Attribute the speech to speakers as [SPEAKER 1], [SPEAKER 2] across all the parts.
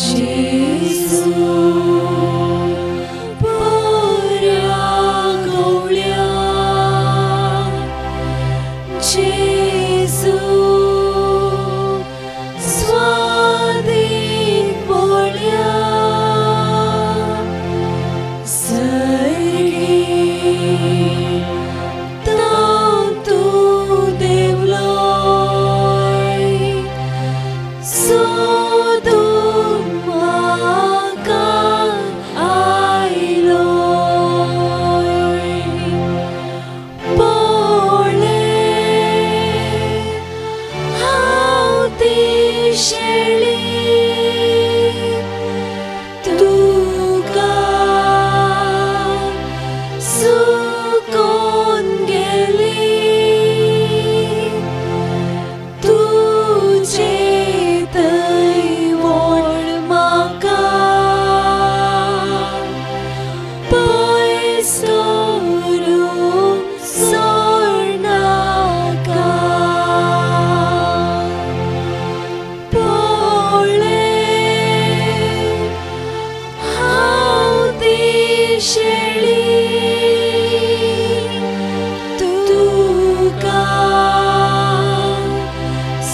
[SPEAKER 1] जेजू बऱ्या गवळ्या जेजू स्वादीक बोळ्या सर्गी तातूं देंवलोय सोदून म्हाका आयलोय पळय हांव ती शेळी तुका सुकोन गेली तुजे थंय वळ म्हाका पयस करून सोडनाका पळय हांव ती शेळी तुका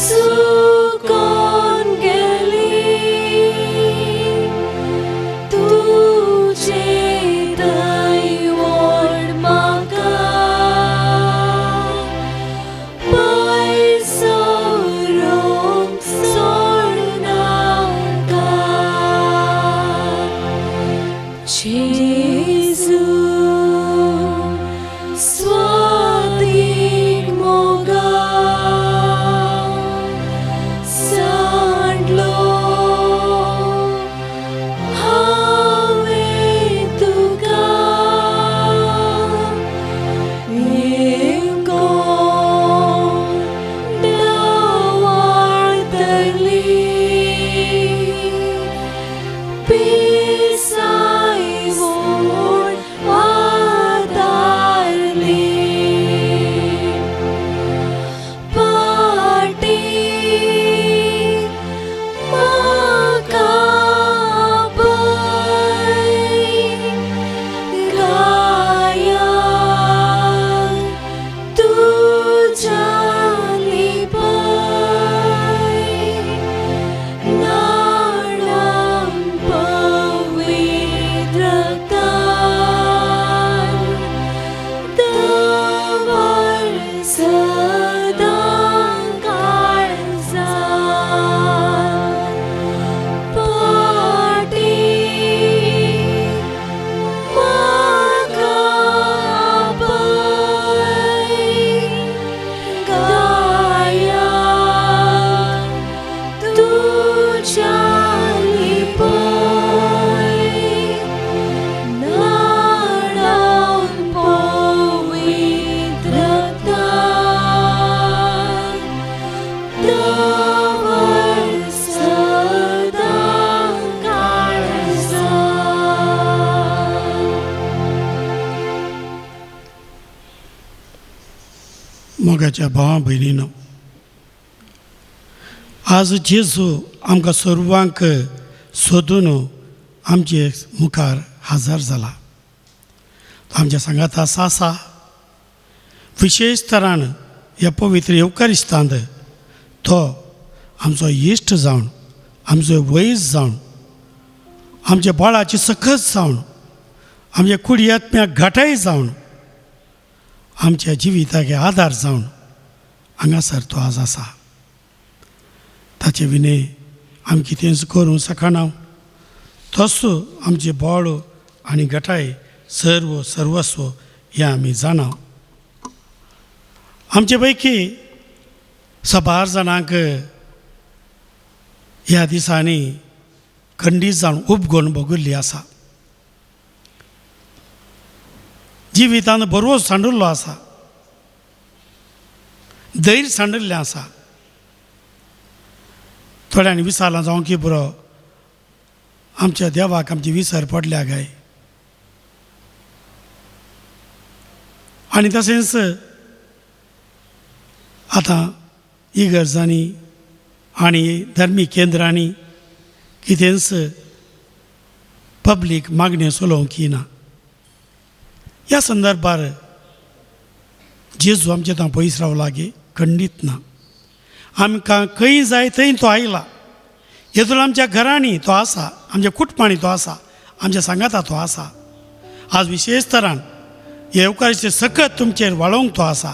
[SPEAKER 1] सुकोन गेली तुजे थंय वळ म्हाका पयस करून सोडनाका जेजू स्वादीक मोगा सांडलो हांवें तुका येवको दवरतली पिसाय वोड आदारली पाटी म्हाका आपय गाया तुज्या लिपय न्हाणोवन पवित्र रक्तान दवर सदां काळजांत पाटी म्हाका आपय गाया तुज्या लिपय न्हाणोवन पवित्र रक्तान दवर सदां काळजांत.
[SPEAKER 2] मोगाच्या भावा भयणीनो, आज जेजू आमकां सर्वांक सोदून आमचे मुखार हजर जाला. आमच्या सांगाता आसा. विशेश तरान ह्या पवित्र येवकारिस्तांत तो आमचो इश्ट जावन, आमचो वैज जावन, आमच्या बळाची सकत जावन, आमच्या कुडी आत्म्याक घाटाय जावन, आमच्या जिविताक आदार जावन हांगासर तो आज आसा. ताचे विणे आमी कितेंच करूंक शकना. तसो आमचें बळ आनी घटाय सर्व सर्वस्व हें आमी जाणा. आमचे पैकी सबार जाणांक ह्या दिसांनी खंडीत जावन उपगण भोगिल्ली आसा. जिवितान बरोच सांडिल्लो आसा, धैर्य सांडिल्लें आसा. थोड्यांनी विचारलां जावं की बरो आमच्या देवाक आमची विसर पडल्या काय? आनी तशेंच आतां इगर्जांनी आनी धर्मीक केंद्रांनी कितेंच पब्लीक मागणें चलोवंक येना. ह्या संदर्भार जेजू आमचे थंय पयस रावला गे? खंडीत ना. आमकां खंय जाय थंय तो आयला. हेतून आमच्या घरांनी तो आसा, आमच्या कुटुंबांनी तो आसा, आमच्या सांगाता तो आसा. आज विशेश तरान येवकाराचें सकत तुमचेर वाळोवंक तो आसा.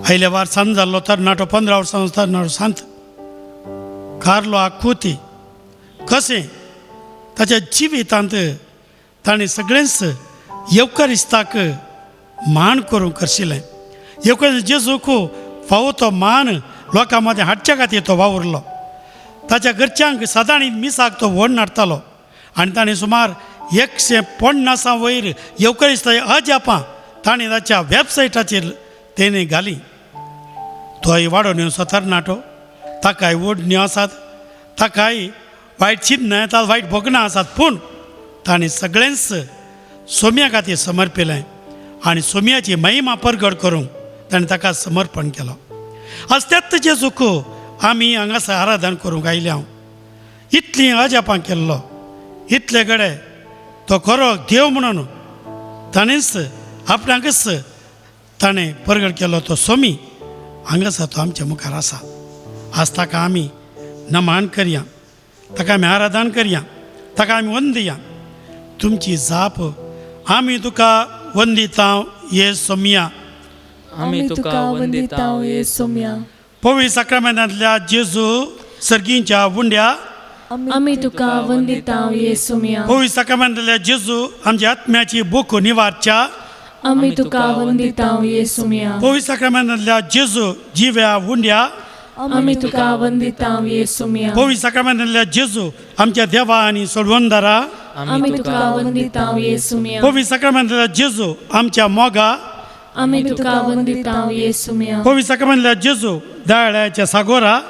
[SPEAKER 2] आयल्या वार सांत जाल्लो तरणाटो, 15 वर्सां तरणाटो सांत कार्लो आकुती, कशें ताच्या जिवितांत ताणें सगळेंच येवकारिस्ताक मान करूंक करशिलें. येवकार जेजूक फावो तो मान लोकां मदें हाडच्या खातीर तो वावुरलो. ताच्या घरच्यांक सदांच मिसाक तो व्हड नाडटालो आनी ताणें सुमार 150 वयर येवकारिस्ताची अजापां ताणें ताच्या वेबसायटाचेर तेणें घाली. तोय वाडोवन येवचो तरणाटो, ताकाय ओडण्यो आसात, ताकाय वायट चिंतनां येतात, वायट भोगणां आसात, पूण ताणें सगळेंच सोम्या खातीर समर्पिलें आनी सोम्याची महिमा परगट करूंक ताणें ताका समर्पण केलो. आज त्याच जेजूक आमी हांगासर आराधन करूंक आयल्या. हांव इतलीं अजापां केल्लो, इतले कडेन तो खरो देव म्हणून ताणेंच आपणाकच ताणें परगट केलो. तो सोमी हांगासर तो आमच्या मुखार आसा. आज ताका आमी नमान करया, ताका आमी आराधन करया, ताका आमी वंदया. तुमची जाप आमी तुका वंदिता ये सोमिया.
[SPEAKER 1] आमी तुका वंदिता ये सोम्या.
[SPEAKER 2] पवित्र साक्रामेंतांतल्या जेजू सर्गींच्या उंड्या,
[SPEAKER 1] आमी तुका वंदिता ये सोम्या.
[SPEAKER 2] पवित्र साक्रामेंतांतल्या जेजू आमच्या आत्म्याची भूक निवारच्या,
[SPEAKER 1] आमी तुका वंदिता ये सोम्या.
[SPEAKER 2] पवित्र साक्रामेंतांतल्या जेजू जिव्या उंड्या,
[SPEAKER 1] आमी तुका वंदिता ये सोम्या.
[SPEAKER 2] पवित्र साक्रामेंतांतल्या जेजू आमच्या देवा आनी सोडवणदारा,
[SPEAKER 1] आमी तुका वंदिता ये सोम्या.
[SPEAKER 2] पवित्र साक्रामेंतांतल्या जेजू आमच्या मोगा,
[SPEAKER 1] आमी तुका वंदिता ये सोम्या.
[SPEAKER 2] पवित्र साक्रामेंतांतल्या जेजू दयाळ्याच्या सागोरा,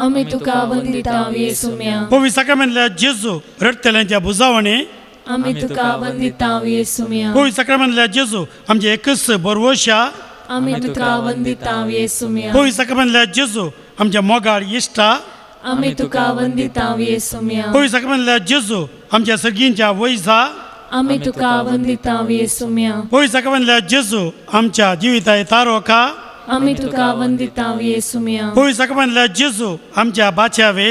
[SPEAKER 1] आमी तुका वंदिता ये सोम्या.
[SPEAKER 2] पवित्र साक्रामेंतांतल्या जेजू रडटल्यांच्या भुजावणे,
[SPEAKER 1] आमी तुका वंदिता ये सोम्या.
[SPEAKER 2] पवित्र साक्रामेंतांतल्या जेजू आमच्या एकच बरवशा,
[SPEAKER 1] आमी तुका वंदिता ये सोम्या.
[SPEAKER 2] पवित्र साक्रामेंतांतल्या जेजू आमच्या मोगाळ इश्टा,
[SPEAKER 1] आमी तुका वंदिता ये सोम्या.
[SPEAKER 2] पवित्र साक्रामेंतांतल्या जेजू आमच्या सर्गींच्या वैजा,
[SPEAKER 1] आमी तुका वंदिता ये सोम्या.
[SPEAKER 2] पवित्र साक्रामेंतांतल्या जेजू आमच्या जिविताय तारोका,
[SPEAKER 1] आमी तुका वंदिता ये सोम्या.
[SPEAKER 2] पवित्र साक्रामेंतांतल्या जेजू आमच्या बाच्यावे,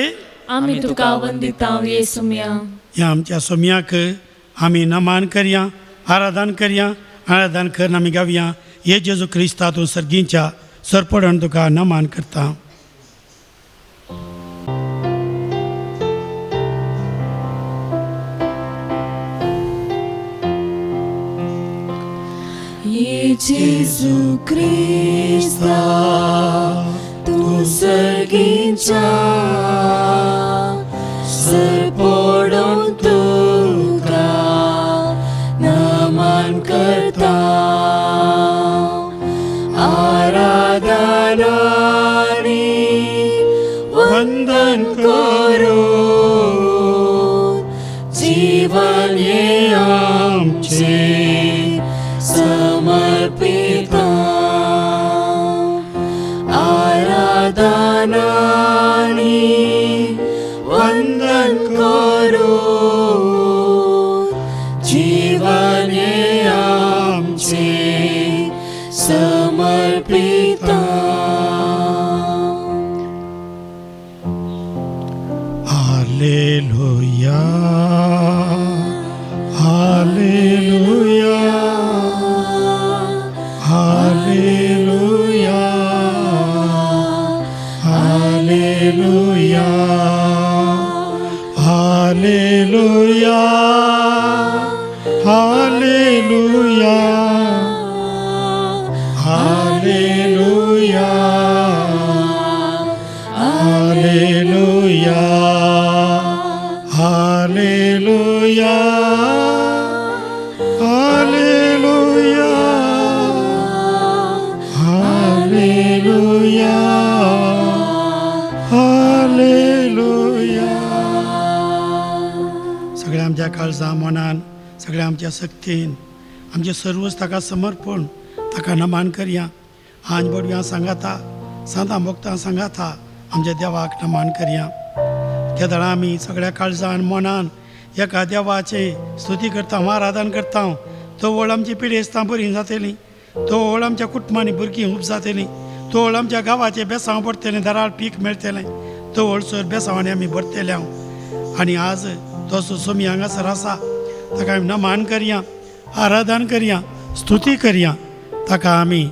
[SPEAKER 1] आमी तुका वंदिता ये सोम्या.
[SPEAKER 2] ह्या आमच्या सोम्याक आमी नमान करया, आराधन करया. आराधन करून आमी गावया, हे जेजू क्रिस्ता तूं सर्गींच्या सरपडण तुका नमान करता.
[SPEAKER 1] जेजू क्रिस्ता तूं सर्गींच्या सरपडून तुका नमन करता. आराधनानी वंदन करून जीवन हें आमचें समर्पिता. आराधनानी वंदन करून जीवन हें आमचें समर्पिता.
[SPEAKER 2] Hallelujah, hallelujah, hallelujah, hallelujah, hallelujah, hallelujah, hallelujah, hallelujah, hallelujah, hallelujah, hallelujah, hallelujah. सगळ्या आमच्या काळजा मनान, सगळ्या आमच्या शक्तीन आमचें सर्वच ताका समर्पण, ताका नमान करया. आंज बोडव्यां सांगाता, सांतां भोगतां सांगाता आमच्या देवाक नमान करया. केदळा आमी सगळ्या काळजान मनान एका देवाचे स्तुती करता, आराधन करता, तवळ आमची पिडेस्तां बरीं जातलीं, तवळ आमच्या कुटुंबांनी भुरगीं खूब जातलीं, तवळ आमच्या गांवाचें बेसांव पडटलें, दराळ पीक मेळटलें, तवळ सर बेसांवांनी आमी भरतले हांव. आनी आज तसो सोमी हांगासर आसा ताका आमी नमान करया, आराधन करया, स्तुती करया, ताका आमी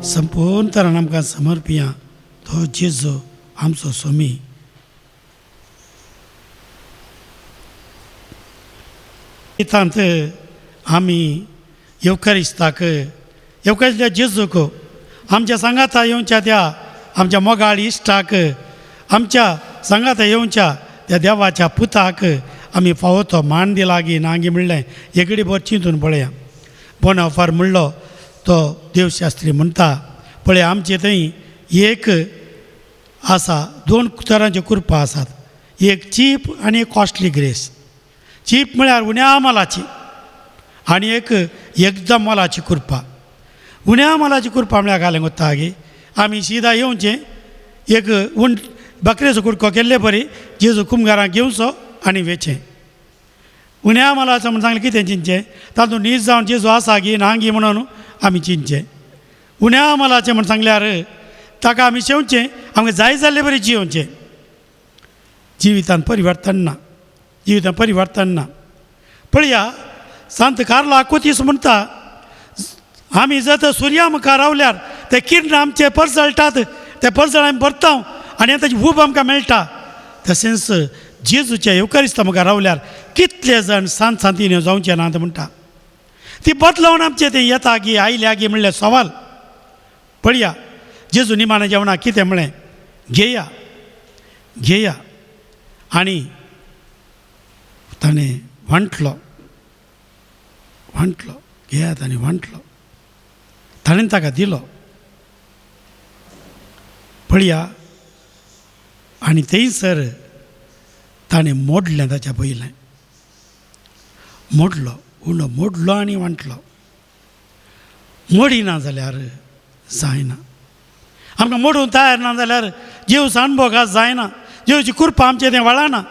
[SPEAKER 2] संपूर्ण तरान आमकां समर्पिया. तो जेजू आमचो सोमी. तांत आमी येवकारिस्ताक, येवकारिस्ता जेजूक, आमच्या सांगाता येवच्या त्या आमच्या मोगाळ इश्टाक, आमच्या सांगाता येवच्या त्या देवाच्या पुताक आमी फावो तो मान दिला गी नागी म्हणलें एकडे भर चिंतून पळया. बोनाफार म्हणलो तो देवशास्त्री म्हणटा, पळय आमचे थंय एक आसा, दोन तरांच्यो कुरपा आसात, एक चीप आनी एक कॉस्टली ग्रेस. चीप म्हळ्यार उण्या मोलाची आनी एक एकदम मोलाची कुरपा. उण्या मोलाची कुरपा म्हळ्यार घालूंक वता गी आमी शिदा येवचें एक उण बकरेचो कुडको केल्ले बरी जेजू कुमगारांक घेवचो आनी वेचें. उण्या मोलाचो म्हण सांगलें कितें चिंतचें, तातूंत नीज जावन जेजू आसा गी ना गी म्हणून आमी चिंतचें. उण्या मोलाचें म्हण सांगल्यार ताका आमी शेवचें, आमकां जाय जाल्ले बरी जियोवचें. जिवितान परिवर्तन ना, जिवितान परिवर्तन ना. पळया सांत कार्लो आकुतीस म्हणटा, आमी जर सुर्या मुखार रावल्यार ते किर्ण आमचे परजळटात, ते परजळ आमी भरता आनी ताची ऊब आमकां मेळटा. तशेंच जेजूच्या येवकारिस्ता मुखार रावल्यार कितले जाण सांत सांतीन जावचे ना म्हणटा. ती बदलावन आमचे ते येता गी आयल्या गी म्हणलें सवाल. पळया जेजू निमाणें जेवणाक कितें म्हळें, घेया घेया, आनी ताणें वांटलो, वांटलो, घेयात आनी वांटलो, ताणें ताका दिलो. पळया आनी थंयसर ताणें मोडलें, ताच्या पयलें मोडलो, उंडो मोडलो आनी वांटलो. मोडिना जाल्यार जायना, आमकां मोडूंक तयार ना जाल्यार जेवचो अणभोग आज जायना, जेवची कुरपा आमचें तें वळना.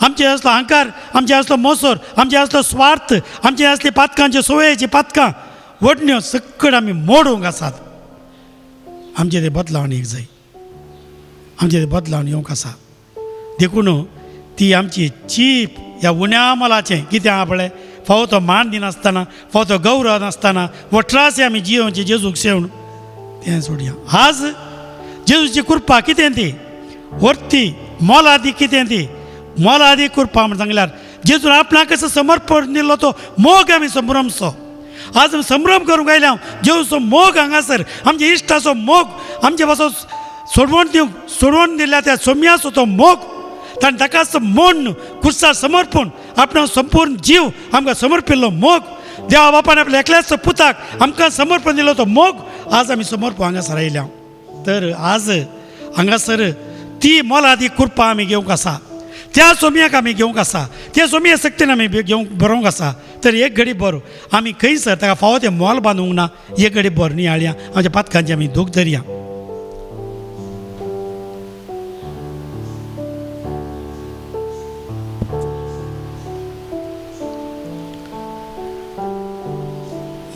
[SPEAKER 2] आमचे आसलो अहंकार, आमचे आसलो मोसोर, आमचे आसलो स्वार्थ, आमचे आसली पातकांच्यो सवयेची पातकां वडण्यो सगळ्यो आमी मोडूंक आसात. आमचे ते बदलावण एक जाय, आमचे ते बदलावण येवंक आसा. देखून ती आमची चीप ह्या उण्या मोलाचें कितें आहा पळय, फावो तो मान दिनासतना, फावो तो गौरव नासतना वट्रासे आमी जियोवचें जेजूक सेवन तें सोडया. आज जेजूची कृपा कितें ती व्हरती मोलादी कितें ती मोलादी कृपा म्हण सांगल्यार जेजून आपणाक कसो समर्पण दिल्लो तो मोग आमी संभ्रमचो. आज आमी संभ्रम करूंक आयल्या जेजूचो मोग हांगासर आमच्या इश्टाचो मोग, आमचे पासून सोडवण दिवंक सोडवण दिल्या त्या सोम्याचो तो मोग, ताणें ताकाच मोडून खुर्सा समर्पण आपणा संपूर्ण जीव आमकां समर्पिल्लो मोग, देवा बापान आपल्या एकल्याच पुताक आमकां समर्पण दिलो तो मोग आज आमी समर्पण हांगासर आयल्या. तर आज हांगासर ती मोलादी कृपा आमी घेवंक आसा, त्या सोम्याक आमी घेवंक आसा, त्या सोम्या शक्तीन आमी घेवंक बरोवंक आसा. तर एक घडी बरो आमी खंयसर ताका फावो तें मोल बांदूंक ना, एक घडी बरो नियाळया, आमच्या पातकांची आमी दूख धरया.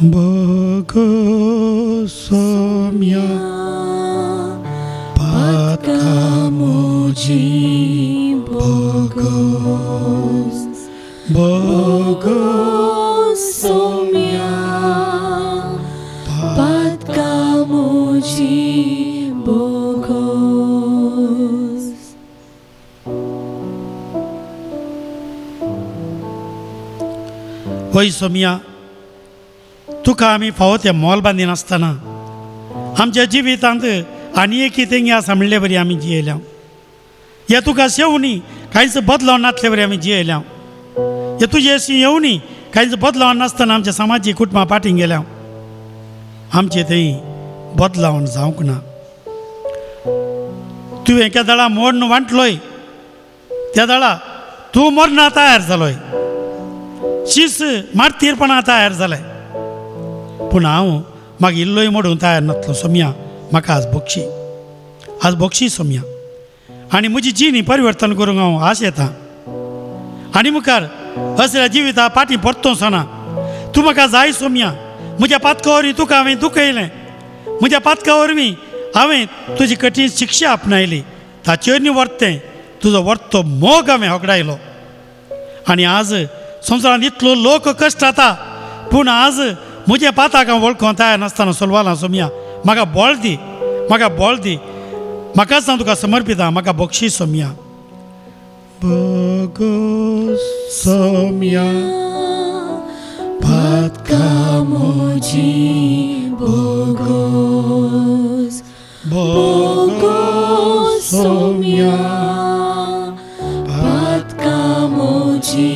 [SPEAKER 2] भगो सोम्या पातकां म्हजी भोगोस, भोगो
[SPEAKER 1] सोम्या पातकां म्हजी भोगोस.
[SPEAKER 2] होय सोम्या, तुका आमी फावो तें मोल बांदिनासतना आमच्या जिवितांत आनी एक कितें आसा म्हणले बरी आमी जियेल्या. हे तुका शेवणी कांयच बदलाव नासले बरी आमी जियेल्या. हे तुजे अशी येवणी कांयच बदलाव नासतना आमच्या समाजीक कुटुंबा फाटीं गेल्या. आमचे थंय बदलावण जावंक ना. तुवें केदळा मोडून वांटलोय, त्या दळा तूं मरना तयार जालोय, शीस मार्तीरपणा तयार जालें, पूण हांव म्हाका इल्लोय मोडूंक तयार नासलो. सोम्या म्हाका आज बोक्षी, आज बोक्षी सोम्या. आनी म्हजी जिणी परिवर्तन करूंक हांव आस येता आनी मुखार असल्या जिविता फाटीं परतोसना. तूं म्हाका जाय सोमया. म्हज्या पातका वरवीं तुका हांवें दुखयलें. म्हज्या पातका वरवीं हांवें तुजी कठीण शिक्षा आपणायली. ताचेर न्ही वर्तें तुजो वर्तो मोग हांवें होगडायलो. आनी आज संवसारांत इतलो लोक कश्ट जाता पूण आज म्हज्या पाताक हांव वळखोंक तयार नासतना सोलवालां सोमया. म्हाका बळ दी, म्हाका बळ दी. म्हाकाच हांव तुका समर्पिता. म्हाका बक्षीस सोमया. भोगोस सोमया पातका
[SPEAKER 1] म्हजी भोगोस,
[SPEAKER 2] भोगोस सोमया
[SPEAKER 1] पातका म्हजी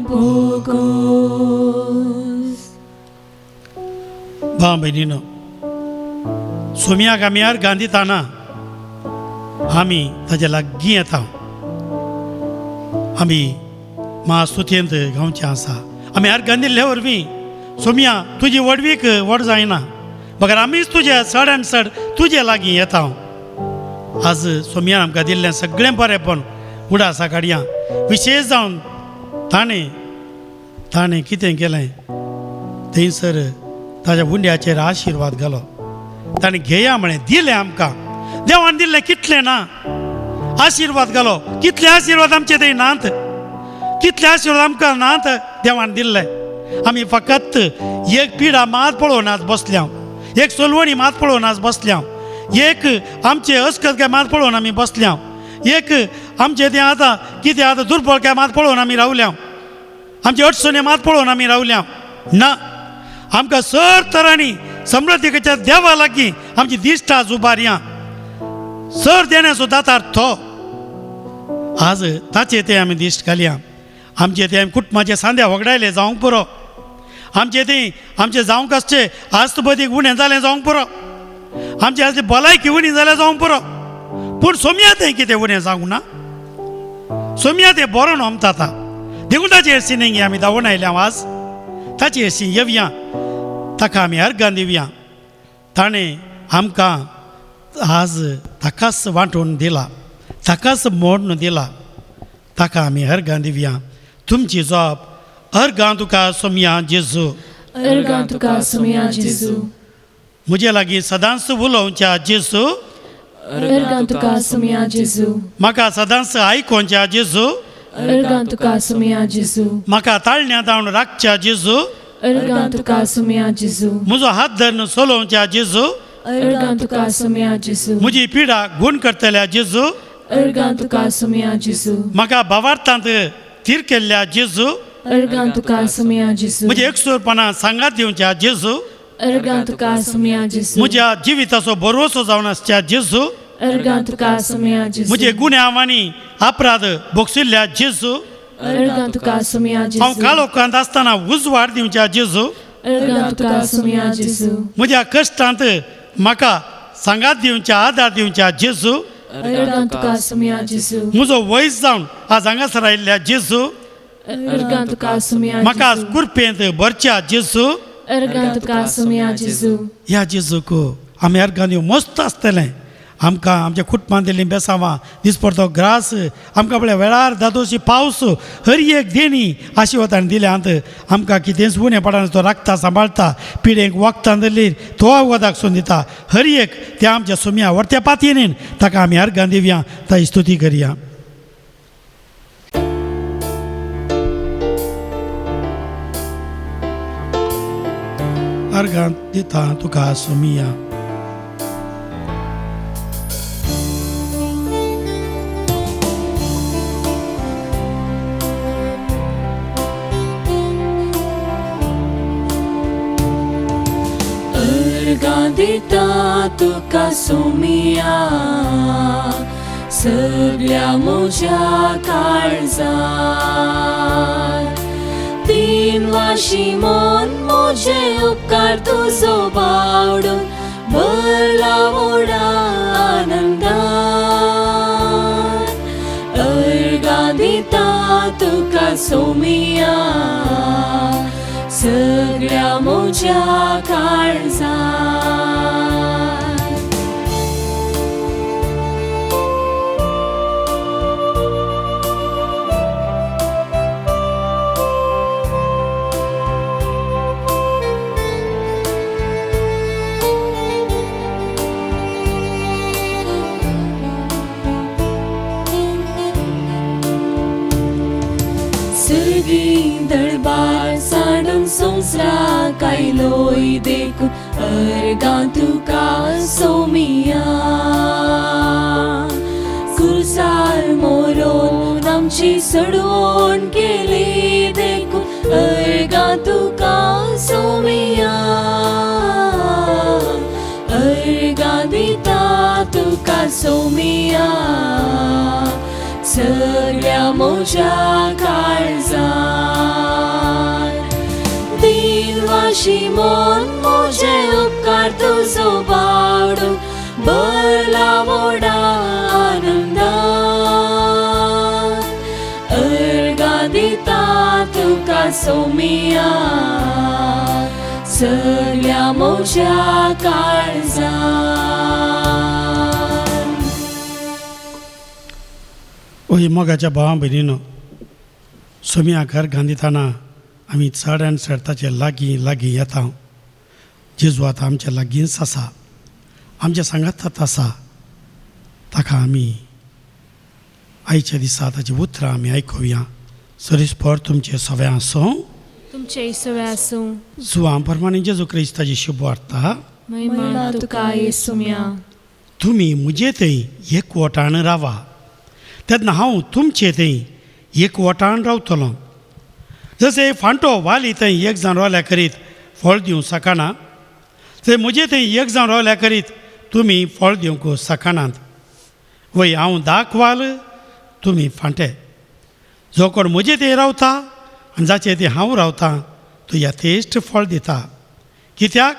[SPEAKER 1] भोगोस.
[SPEAKER 2] भाव भयणीनो, सोमयाक आमी अर्गां दिताना आमी ताजे लागीं येता. आमी महास्तुतींत गावचें आसा. आमी अर्गां दिल्ले वरवीं सोमया तुजी व्हडवीक व्हड जायना बगर आमीच तुजे चड आनी चड तुजे लागीं येता. आज सोमयान आमकां दिल्लें सगळें बरेंपण उडासा काडया. विशेश जावन ताणें ताणें कितें केलें थंयसर ताज्या उंड्याचेर आशिर्वाद घालो. ताणें घेया म्हळें, दिलें आमकां. देवान दिल्लें कितलें ना आशिर्वाद घालो. कितले आशिर्वाद आमचे थंय नात, कितले आशिर्वाद आमकां नात देवान दिल्ले. आमी फकत एक पिडा मात पळोवन आज बसल्या, एक सोलवणी मात पळोवन आज बसल्या, एक आमचे अस्कत काय मात पळोवन आमी बसल्या, एक आमचें तें आतां कितें आतां दुर्बळ काय मात पळोवन आमी रावल्या, आमचे अडचणी मात पळोवन आमी रावल्या. ना, आमकां सर तरांनी समृद्धीच्या देवा लागीं आमची दिश्ट आज उबारया. सर देण्याचो दातार तो आज ताचे ते आमी दिश्ट घालया. आमचे ते आमी कुटुंबाचे सांदे होगडायले जावंक पुरो. आमचे ते आमचे जावंक आसचे आस्तबदीक उणें जालें जावंक पुरो. आमचे आसली भलायकी उणी जाल्यार जावंक पुरो. पूण सोमया तें कितें उणें जावंक ना. सोमया तें बरो नोमता आतां. देखून ताचे हरशीं आमी धांवून आयल्या आज. ताचे हरशीं येवया, ताका आमी अर्गां दिवया. ताणें आमकां आज ताकाच वांटून दिला, ताकाच मोडून दिला. ताका आमी अर्गां दिवया. तुमची जॉब अर्गां तुका सोमया जेजू.
[SPEAKER 1] अर्गां तुका सोमया जेजू.
[SPEAKER 2] म्हजे लागीं सदांच उलोवच्या जेजू.
[SPEAKER 1] अर्गां तुका सोमया जेजू.
[SPEAKER 2] म्हाका सदांच आयकोवच्या जेजू.
[SPEAKER 1] अर्गां तुका सोमया जेजू.
[SPEAKER 2] म्हाका ताळण्या धांवन राखच्या जेजू.
[SPEAKER 1] अर्गां तुका सोमया जेजू.
[SPEAKER 2] म्हजो हात धरून चलोवच्या जेजू.
[SPEAKER 1] अर्गां तुका सोमया जेजू.
[SPEAKER 2] म्हजी पिडा गूण करतल्या जेजू.
[SPEAKER 1] अर्गां तुका सोमया जेजू.
[SPEAKER 2] म्हाका भावार्थांत थीर केल्ल्या जेजू.
[SPEAKER 1] अर्गां तुका सोमया जेजू.
[SPEAKER 2] म्हज्या एकसुरपणान सांगात दिवच्या जेजू.
[SPEAKER 1] अर्गां तुका सोमया जेजू.
[SPEAKER 2] म्हज्या जिविताचो भरवसो जावन आसच्या जेजू.
[SPEAKER 1] अर्गां तुका सोमया जेजू.
[SPEAKER 2] म्हजे गुन्यांव आनी अपराध भोगशिल्ल्या जेजू.
[SPEAKER 1] अर्गां तुका सोमया जेजू.
[SPEAKER 2] हांव काळोखांत आसतना उजवाड दिवच्या जेजू.
[SPEAKER 1] अर्गां तुका सोमया जेजू.
[SPEAKER 2] म्हज्या कश्टांत म्हाका सांगात दिवच्या आदार दिवच्या जेजू.
[SPEAKER 1] अर्गां तुका सोमया जेजू.
[SPEAKER 2] म्हजो वयस जावन आज हांगासर आयिल्ल्या जेजू.
[SPEAKER 1] अर्गां तुका सोमया
[SPEAKER 2] म्हाका आज कुरपेंत भरच्या जेजू.
[SPEAKER 1] अर्गां तुका सोमया जेजू.
[SPEAKER 2] ह्या जेजूक आमी अर्गां दिवं मस्त आसतलें. आमकां आमच्या कुटुंबान दिल्लीं बेसांवां, दिसपडतो ग्रास, आमकां पळय वेळार दादोशी पावस, हर एक देणी आशिर्वादान दिल्यांत. आमकां कितेंच उणें पडना. तो राखता, सांबाळटा. पिडेंक वखदां दिल्ली तो वखदाक सोन दिता. हर एक त्या आमच्या सोमया व्हडत्या पातयेन ताका आमी अर्गां दिवया, ताची स्तुती करया. अर्गां दिता तुका सोमया.
[SPEAKER 1] अर्गां दिता तुका सोमया सगळ्या म्हज्या काळजान. तीन वाशी मन म्हजे उपकार तुजो बावडून भरला व्हडा आनंदान. अर्गां दिता तुका सोमया सगळ्या म्हज्या काळजान. सर्गी दळबार साणून संवसाराक आयलोय देखून अर्गां तुका सोमिया. कुर्सार मोरोन आमची सडवण केली देखून अर्गां तुका सोमिया. अर्गां दिता तुका सोमिया सगळ्या म्हज्या काळजान. दिनवाशी मन म्हजे उपकार तुजो बावडून भरला व्हडा आनंदान. अर्गां दिता तुका सोमिया सगळ्या म्हज्या काळजान.
[SPEAKER 2] ओय मोगाच्या भावा भयणीनो, सोम्या घर गांधिताना आमी चड आनी चड ताचे लागीं लागीं येता. जेजू आतां आमच्या लागींच आसा, आमच्या सांगातांत आसा. ताका आमी आयच्या दिसा ताची उतरां आमी आयकुया. सरीसपर तुमचें सगळें आसूं,
[SPEAKER 1] तुमचें सगळें आसूं.
[SPEAKER 2] जुवां प्रमाणे जेजू क्रिस्ताची शुभ वार्ता.
[SPEAKER 1] महिमा तुका येसुम्या.
[SPEAKER 2] तुमी म्हजे थंय एकवटान रावा, तेन्ना हांव तुमचे थंय एकवटान रावतलो. जशें फांटो वाली थंय एक जावन रावल्या करीत फळ दिवंक शकना, थंय म्हजे थंय एक जावन रावल्या करीत तुमी फळ दिवंक शकनात. वय हांव दाखवाल, तुमी फांटे. जो कोण म्हजे थंय रावता आनी जाचे थंय हांव रावतां तो यथेश्ट फळ दिता. कित्याक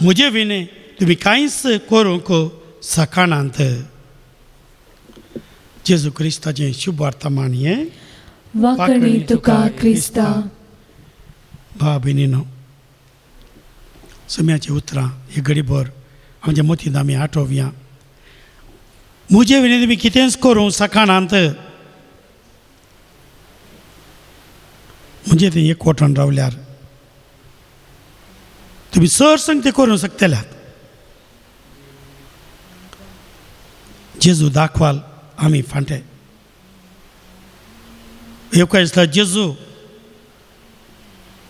[SPEAKER 2] म्हजे विणे तुमी कांयच करूंक शकनात. जेजू क्रिस्ताचें शुभ वर्तमान हें.
[SPEAKER 1] वाकणी तुका क्रिस्ता.
[SPEAKER 2] भाव भयणीनो, सम्याची उतरां हे घडीभर आमच्या मतींत आमी आठोवया. म्हजे विणे तुमी कितेंच करूंक शकनात. म्हणजे तें एकवटान रावल्यार तुमी सर संग तें करूंक शकतल्यात. जेजू दाखवाल, आमी फांटे. येवकार जेजू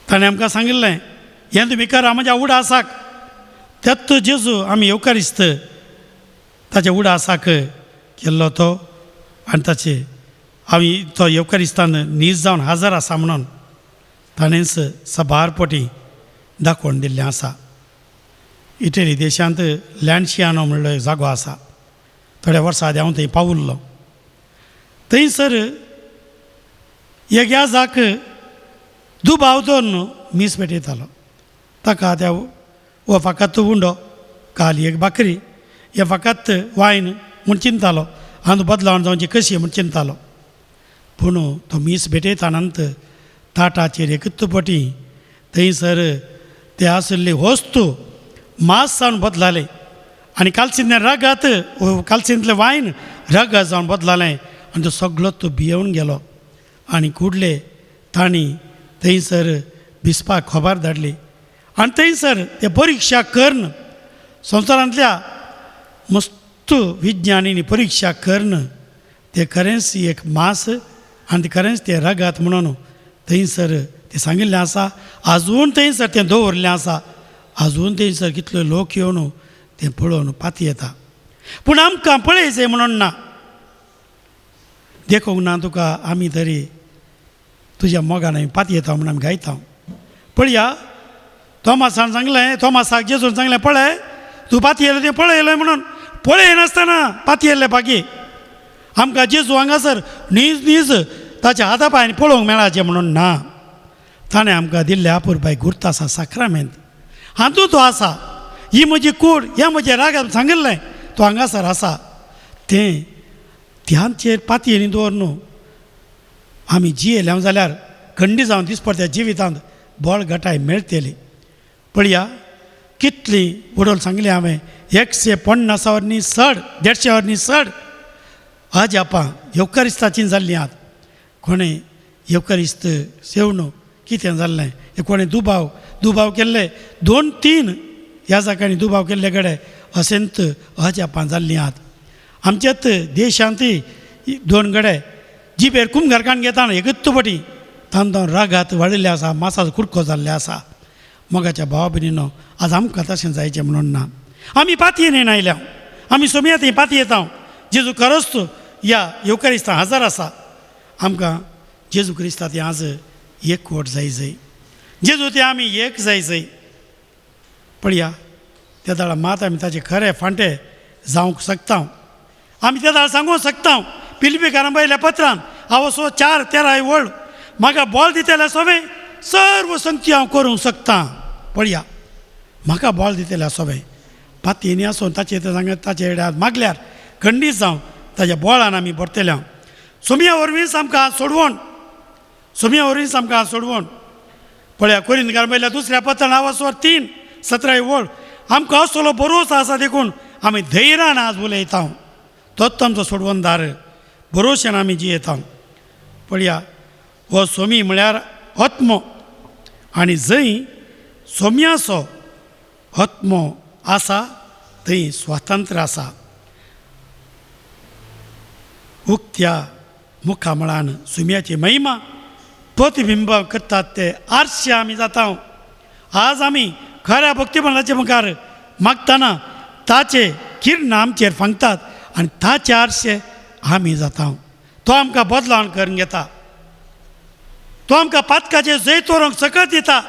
[SPEAKER 2] ताणें आमकां सांगिल्लें, हें तुमी करा म्हज्या उडासाक. त्यात जेजू आमी येवकारिस्त ताच्या उडासाक केल्लो तो आनी ताचे आमी तो येवकारिस्तान नीज जावन हजर आसा म्हणून ताणेंच सबार पटी दाखोवन दिल्लें आसा. इटली देशांत लँडशियानो म्हणलो एक जागो आसा. थोड्या वर्सां आदी हांव थंय पावुल्लो. थंयसर एक याजाक दुबाव दवरून मीस भेटयतालो. ताका त्या हो फकत उंडो, काल एक भाकरी, हे फकत वायन म्हूण चिंतालो, आनी बदलावन जावची कशी म्हूण चिंतालो. पूण तो मीस भेटयता नंतर ताटाचेर एकूच पटी थंयसर ते आशिल्ली वस्तू मास जावन बदलाले आनी कालसिंतलें रगत, कालसिंतलें वायन रगत जावन बदलालें आनी तो सगळो तो भियेवन गेलो. आनी कुडले तांणी थंयसर भिजपाक खबर धाडली आनी थंयसर ते परिक्षा करून संवसारांतल्या मस्त विज्ञानींनी परिक्षा करून ते खरेंच एक मास आनी खरेंच तें रगत म्हणून थंयसर तें सांगिल्लें आसा. आजून थंयसर तें दवरिल्लें आसा. आजून थंयसर कितले लोक येवन तें पळोवन पाती येता. पूण आमकां पळयचें म्हणून ना, देखूंक ना तुका आमी तरी तुज्या मोगान आमी पाती येता म्हणून आमी गायता. पळया थोमासान सांगलें, थोमासाक जेजून सांगलें, पळय तूं पाती येयलें तें पळयलें म्हणून. पळयनासतना पाती येयल्लें बाकी आमकां जेजू हांगासर नीज नीज ताच्या हाता पांयांनी पळोवंक मेळाचें म्हणून ना. ताणें आमकां दिल्ले अपुरबाय गुर्त आसा साक्रामेंत. हातूंत तो आसा, ही म्हजी कूड, हें म्हजें रागान सांगिल्लें, तो हांगासर आसा. तें ध्यानचेर पातयेनी दवर न्हू. आमी जियेले जाल्यार खंडी जावन दिसपडत्या जिवितांत बळगटाय मेळटली. पळया कितली उडोल सांगली हांवें, 150 वरनी चड, 150 वरनी चड अजापां येवकारिस्ताची जाल्लीं आहात. कोणें येवकारिस्त सेवणू कितें जाल्लें, कोणें दुबाव दुबाव केल्ले, 2-3 ह्या जाग्यांनी दुबाव केल्ले कडेन अशेंत अजापां जाल्लीं आहात. आमच्याच देशांतूय 2 गडे जिबेर कुमघरकान घेता एकूच पटी तांदो रागात वाडिल्ले आसा, मासाचो कुडको जाल्ले आसा. मोगाच्या भावा भयणीनो, आज आमकां तशें जायचें म्हणून ना. आमी पातयेन येवन आयल्या, आमी सोमया थंय पाती येता. जेजू खरोच ह्या येवकारिस्तां हजर आसा. आमकां जेजू क्रिस्ता ती आज एकवट जाय जाय, जेजू ते आमी एक जाय जाय. पळया त्या दाळा मात आमी ताचे खरे फांटे जावंक शकता. आमी त्या दाळ सांगूंक शकता. पिलिपीकारां बरयल्या पत्रान आवसो 4:13 वळ, म्हाका बॉल दितले सोबे सर्व संगती हांव करूंक शकता. पळया म्हाका बॉल दितले सोबे पातयेनी आसून ताचे सांग ताचे हेड मागल्यार खंडीत जावं ताच्या बॉळान आमी भरतले. हांव सोमया वरवींच आमकां सोडवण, सोमया वरवींच आमकां सोडवण. पळया कोरिंतकार बरयल्या दुसऱ्या पत्रान आवसो 3:17 वळ, आमकां असलो भरोसो आसा देखून आमी धैर्यान आज उलयता. तोच आमचो सोडवणदार, भरोश्यान आमी जियेता. पळया हो सोमी म्हळ्यार आत्मो, आनी जंय सोम्याचो आत्मो आसा थंय स्वातंत्र्य आसा. उक्त्या मुखामळान सुम्याची महिमा प्रतिबिंब करतात ते आरशे आमी जाता. आज आमी खऱ्या भक्तीपणाचे मुखार मागतना ताचे किरण आमचेर फांगतात आनी ताचे आरशे आमी जाता. तो आमकां बदलावन करून घेता, तो आमकां पातकाचेर जैत व्हरूंक सकत दिता.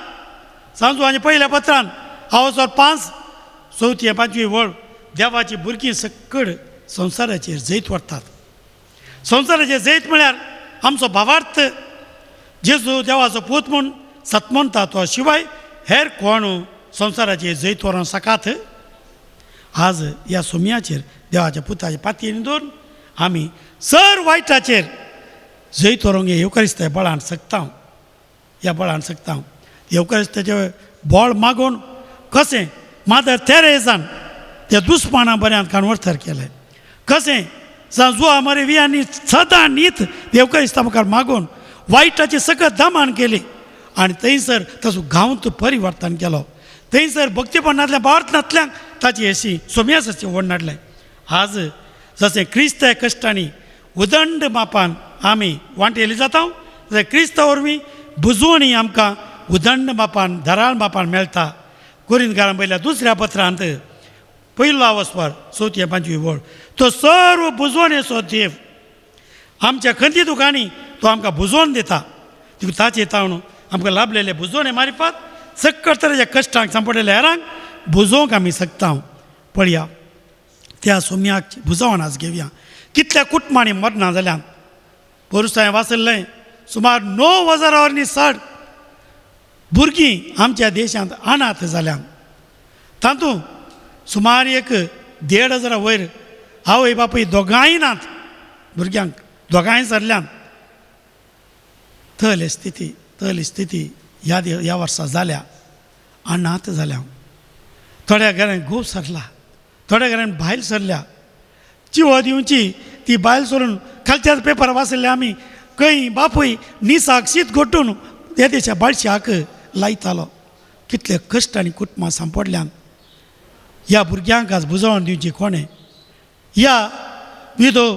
[SPEAKER 2] सांजू आनी पयल्या पत्रान आवसर 5:4 5 वळ, देवाची भुरगीं सकड संवसाराचेर जैत व्हरतात. संवसाराचेर जैत म्हळ्यार आमचो भावार्थ जेजू देवाचो पूत म्हूण सतमनता तो शिवाय हेर कोण संवसाराचेर जैत व्हरूंक सकात. आज ह्या सोम्याचेर देवाच्या पुताचे पातयेन दवरून आमी सर वायटाचेर जैत व्हरूंक हे येवकारिस्ता बळान शकता. ह्या बळान शकता. येवकारिस्ताचें बळ मागून कशें मादर तेरेजान त्या दुस्माना बऱ्यान काणवर्थर केलें, कशें जुआ मरे वियांनी सदां नीत देवकारिस्ता मुखार मागून वायटाची सकत दमान केली आनी थंयसर ताचो गांवत परिवर्तन केलो. थंयसर भक्तीपणांतल्या भावार्थांतल्यान ताची अशी सोम्यासाची ओड नाडलें. आज जशें क्रिस्त कश्टांनी उदंड मापान आमी वांटेली जाता, तशें क्रिस्ता वरवीं बुजवणी आमकां उदंड मापान धाराळ मापान मेळटा. कोरिंतकारां बरयल्या दुसऱ्या पत्रांत पयलो आवस्वर 4 5 वळ, तो सर्व बुजवणेचो देव आमच्या खंती दुकांनी तो आमकां बुजोवन दिता. ताचे तावन आमकां लाभलेले बुजवणे मारिफात सक्कड तरेच्या कश्टांक सांपडलेल्या हेरांक बुजोवंक आमी शकता. पळया त्या सोम्याक बुजवण आज घेवया. कितल्या कुटुंबांनी मरना जाल्यान पोरूस हांवें वाचल्लें सुमार 9,000 वरनी चड भुरगीं आमच्या देशांत अनाथ जाल्यान. तातूंत सुमार 1,500 वयर आवय बापूय दोगांय नात, भुरग्यांक दोगांय सरल्यान. तहली स्थिती तहली स्थिती ह्या ह्या वर्सा जाल्या, अनाथ जाल्या. थोड्या घरान घोव सरला, थोड्या घरान बायल सरल्या. चिवो दिवची ती बायल सोडून खालच्याच पेपर वाचले आमी, खंय बापूय निसाक शीत गोटून त्या देशा बाळशाक लायतालो. कितले कश्ट आनी कुटुंबां सांपडल्यान. ह्या भुरग्यांक आज बुजोवन दिवची कोणें, ह्या विदो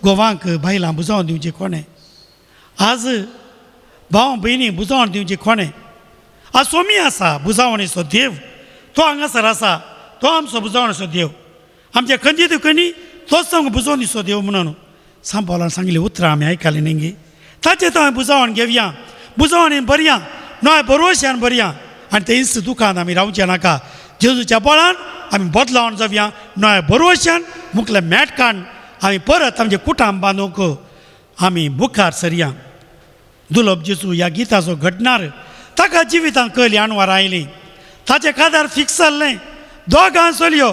[SPEAKER 2] गोवांक बायलां बुजोवन दिवची कोणें, आज भाव भयणी बुजोवन दिवची कोणें. आज सोमी आसा बुजावणेचो देव, तो हांगासर आसा, तो आमचो बुजवणेचो देव. आमच्या खंती दुखणी तोच आमकां बुजोवणेचो देव म्हणून सांबाळून सांगली उतरां आमी आयकली न्ही. ताचें तो आमी बुजवण घेवया, बुजवणेन बरया, नव्या बरोवश्यान बरया आनी तेंच दुकान आमी रावचें नाका. जेजूच्या बळान आमी बदलावन जावया, नव्या बरोवश्यान मुखले मेटकान आमी परत आमचें कुटाम बांदूंक आमी मुखार सरया. दुलोब जेजू ह्या गिताचो घडणार ताका जिवितांत कली आणवार आयली, ताचें कादार फिक्स जाल्लें, दोगां चलयो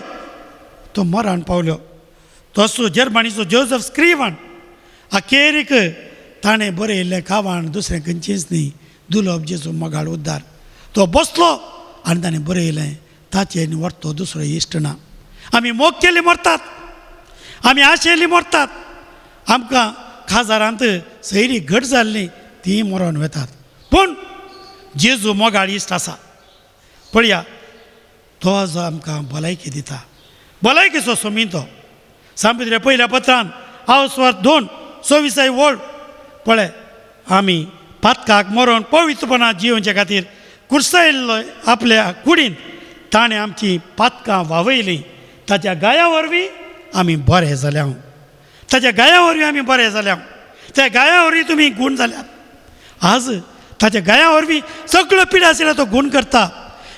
[SPEAKER 2] तो मरण पावल्यो. तसो जर्मनीचो जोजफ स्क्रीवन अखेरीक ताणें बरयल्लें कावाण दुसरें खंयचेंच न्ही, दुलोब जेजू मोगाळ उद्दार. तो बसलो आनी ताणें बरयलें ताचेर व्हरतो दुसरो इश्ट ना. आमी मोग केली मरतात, आमी आशेली मरतात, आमकां खाजारांत सैरी घट जाल्ली ती मरोन वेतात, पूण जेजू मोगाळ इश्ट आसा. पळया तो आज आमकां भलायकी दिता, भलायकेचो सोमी तो. सांपित्रे पयल्या पत्रान आवस्वर 2:26 वळ, पळय आमी पातकाक मरोन पवित्रपणान जियोवचे खातीर कुर्सायल्लो आपल्या कुडीन ताणें आमची पातकां वावयलीं. ताच्या गाया वरवीं आमी बरे जाल्या, ताच्या गाया वरवीं आमी बरे जाल्या, त्या गाया वरवीं तुमी गूण जाल्यात. आज ताच्या गाया वरवीं सगळो पिडा आशिल्लो तो गूण करता.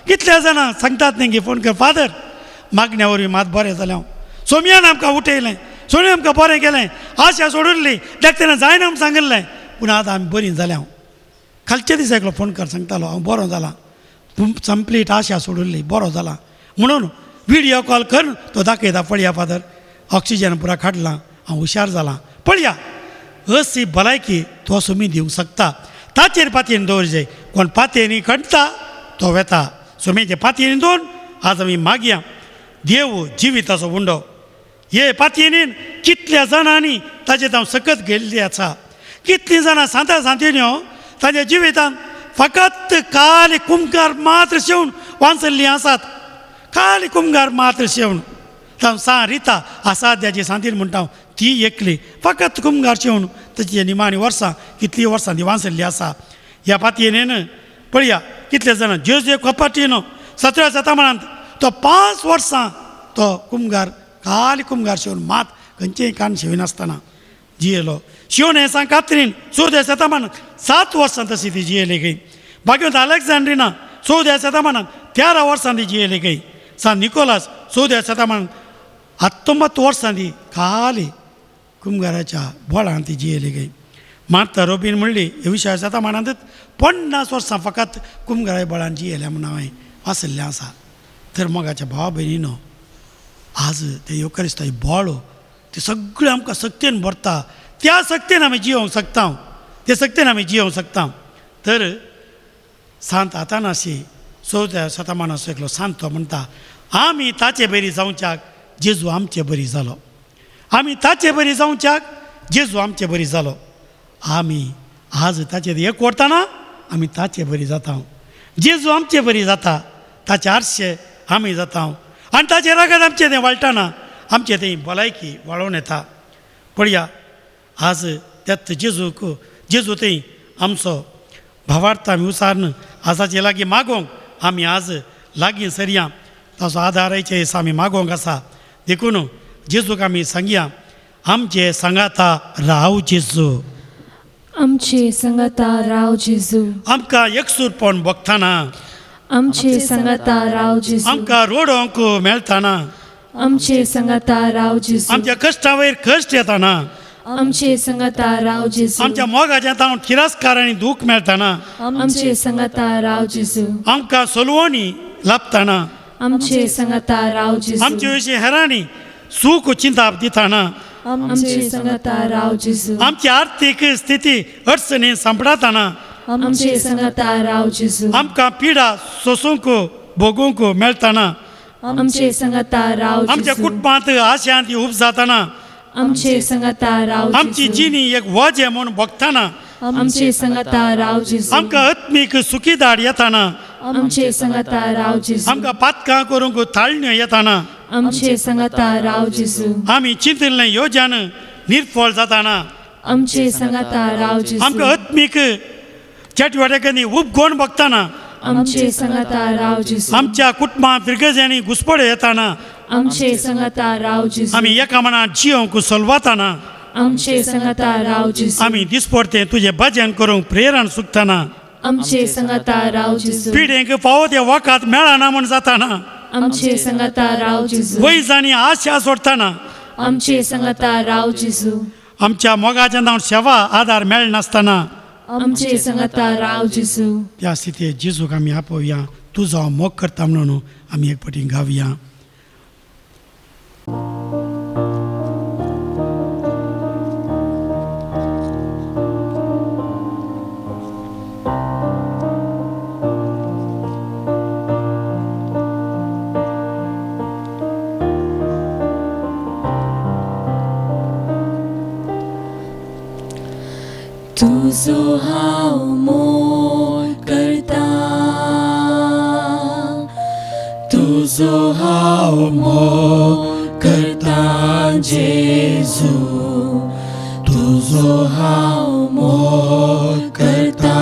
[SPEAKER 2] कितल्या जाणां सांगतात न्ही फोन कर, फादर मागण्या वरवीं मात बरें जालें हांव, सोमयान आमकां उठयलें, सोमयान आमकां बरें केलें, आशा सोडुल्ली, डॉक्टरान जायना म्हूण सांगिल्लें, पूण आतां आमी बरीं जाल्या हांव. कालच्या दिसा एकलो फोन कर सांगतालो हांव बरो जाला, कंप्लीट आशा सोडुल्ली, बरो जाला म्हणून विडियो कॉल करून तो दाखयता, पळया फादर ऑक्सिजन पुरा काडलां, हांव हुशार जालां, पळया. अशी भलायकी तो सुमी दिवंक शकता. ताचेर पातयेन दवरचे, कोण पातयेनी खणटा तो वेता. सुमेचे पातयेनी दवरून आज आमी मागया देव जिविताचो उंडो. हे पातयेनीन कितल्या जाणांनी ताचेर हांव सकत गेल्ली आसा. कितलीं जाणां सांता सांतिन्यो ताच्या जिवितांत फकत काली कुमकार मात्र शेवण वाचल्लीं आसात, काली कुमगार मात्र शेवण. तांव सा रिता आसा त्याची सांतीन म्हणटा हांव, ती एकली फकत कुमगार शेवण ताची निमाणी वर्सां कितलीं वर्सां ती वाचल्ली आसा. ह्या पातयेन पळया कितले जाणां जेजू कपाटिनो 17व्या शतमानांत तो 5 वर्सां तो कुमगार काली कुमगार शेवण मात खंयचेय कान शेविनासतना जियेलो. शिवण हें सांग कात्रीन 14व्या शतमानांत 7 वर्सां तशी ती जियेली गई. बागेवंत अलेक्झांड्रिना 14व्या शतमानांत 13 वर्सां ती जियेली गई. सान निकोलास 14व्या शतमानांत 19 वर्सां ती खाली कुमगाराच्या बोळान ती जियेली गई. मार्ता रोबीन म्हणली 21व्या शतमानांत 50 वर्सां फकत कुमगारा बोळान जियेल्या म्हूण हांवें वाचिल्लें आसा. तर मोगाच्या भावा भयणीनो, आज ते येवकारिस्ताची बोळो ते सगळें आमकां सक्तेन भरता, त्या सक्तेन आमी जियोवंक शकता, ते सक्तेन आमी जियोवंक शकता. तर सांत आतानासी 14व्या शतमानाचो एकलो सांत तो म्हणटा, आमी ताचे बरी जावच्याक जेजू आमचे बरी जालो, आमी ताचे बरी जावच्याक जेजू आमचे बरी जालो. आमी आज ताचेर एक व्हरतना आमी ताचे बरी जाता, जेजू आमचे बरी जाता, ताचे आरशे आमी जाता आनी ताचे रगत आमचें तें वाळटना आमचें तें भलायकी वाळोवन येता. पळया आज त्यात जेजूक जेजू थंय आमचो भावार्थ आमी उसारून आज ताचे लागीं मागोवंक आमी आज लागीं सरया, ताचो आदाराचे दिसा आमी मागोवंक आसा. देखून जेजूक आमी सांगया, आमचे सांगाता राव जेजू,
[SPEAKER 1] आमचे सांगाता राव जेजू,
[SPEAKER 2] आमकां एकसूरपण भोगतना,
[SPEAKER 1] आमचे सांगाता राव जेजू,
[SPEAKER 2] आमकां रोडोवंक मेळतना,
[SPEAKER 1] आमचे सांगाता राव जेजू,
[SPEAKER 2] आमच्या कश्टा वयर कश्ट येताना,
[SPEAKER 1] आमचे सांगाता राव जेजू,
[SPEAKER 2] आमच्या मोगाच्या तावन तिरस्कार आनी दूख मेळतना,
[SPEAKER 1] आमचे सांगाता राव जेजू,
[SPEAKER 2] आमकां सोलवणी लाभतना,
[SPEAKER 1] आमचे सांगाता राव जेजू,
[SPEAKER 2] आमचे विशीं हेरांनी सूख चिंताप दितना,
[SPEAKER 1] आमचे सांगाता राव जेजू,
[SPEAKER 2] आमची आर्थीक स्थिती अडचणी सांपडताना,
[SPEAKER 1] आमचे सांगाता राव जेजू,
[SPEAKER 2] आमकां पिडा सोसूंक भोगूंक मेळतना,
[SPEAKER 1] आमचे सांगाता राव
[SPEAKER 2] आमच्या
[SPEAKER 1] जेजू,
[SPEAKER 2] कुटुंबांत आशांत उब जातना,
[SPEAKER 1] आमचे सांगाता राव
[SPEAKER 2] आमची
[SPEAKER 1] जेजू,
[SPEAKER 2] जिणी एक वजें म्हूण भोगतना,
[SPEAKER 1] आमचे सांगाता राव जेजू,
[SPEAKER 2] आमकां आत्मीक सुखीदार येताना,
[SPEAKER 1] आमचे सांगाता राव जेजू,
[SPEAKER 2] आमकां पातकां करूंक ताळण्यो येताना,
[SPEAKER 1] आमचे सांगाता राव जेजू,
[SPEAKER 2] आमी चिंतिल्लें योजन निर्फळ जाताना,
[SPEAKER 1] आमचे सांगाता राव जेजू,
[SPEAKER 2] आमकां आत्मीक चटवटेकांनी उपगोण भोगताना,
[SPEAKER 1] आमचे सांगाता राव जेजू,
[SPEAKER 2] आमच्या कुटुंबां फिरगजांनी घुसपड्यो येताना,
[SPEAKER 1] आमचे सांगाता राव जेजू,
[SPEAKER 2] आमी एका मनान जियोवंक सलवाताना,
[SPEAKER 1] आमचे सांगाता राव जेजू,
[SPEAKER 2] आमी दिसपडतें तुजें भजन करूंक प्रेरण सुकताना,
[SPEAKER 1] आमचे सांगाता राव जेजू,
[SPEAKER 2] पिडेंक फावो तें वखद मेळना म्हूण जाताना,
[SPEAKER 1] आमचे सांगाता राव जेजू,
[SPEAKER 2] वैजांनी आशा सोडताना,
[SPEAKER 1] आमचे सांगाता राव जेजू,
[SPEAKER 2] आमच्या मोगाच्या नांव सेवा आदार मेळनासतना,
[SPEAKER 1] आमचे सांगाता राव जेजू.
[SPEAKER 2] त्या स्थितीत जेजूक आमी आपोवया, तुजो मोग करता म्हणून आमी एक फावटी गावया.
[SPEAKER 1] तुजो हांव मोग करता, तुजो हांव मोग करता जेजू, तुजो हांव मोग करता,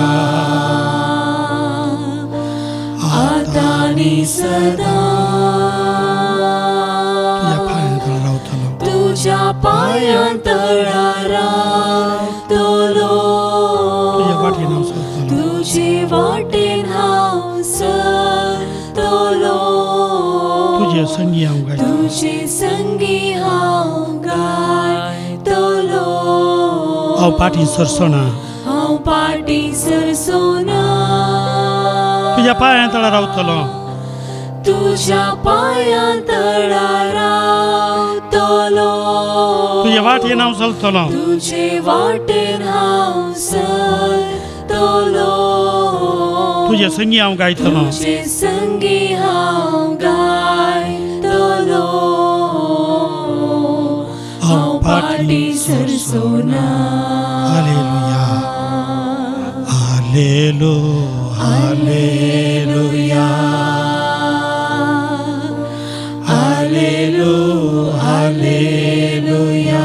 [SPEAKER 1] तुजे वाटेन हांव चलतलो.
[SPEAKER 2] तुजे संगी हांव गायतलो.
[SPEAKER 1] तुजे संगी हांव गायतलो.
[SPEAKER 2] हांव फाटीं सरचो ना.
[SPEAKER 1] हांव फाटीं सरचो ना.
[SPEAKER 2] तुज्या पांयां तळा रावतलो.
[SPEAKER 1] तुज्या पांयां तळा रावतलो.
[SPEAKER 2] तुजे वाटेन हांव चलतलो.
[SPEAKER 1] तुजे वाटेन हांव चलतलो.
[SPEAKER 2] तुजे संगी हांव गायतलो.
[SPEAKER 1] तुजे संगी हांव गायतलो. हांव फाटीं सरचो ना.
[SPEAKER 2] हालेलुया. हालेलु हालेलुया. हालेलु हालेलुया.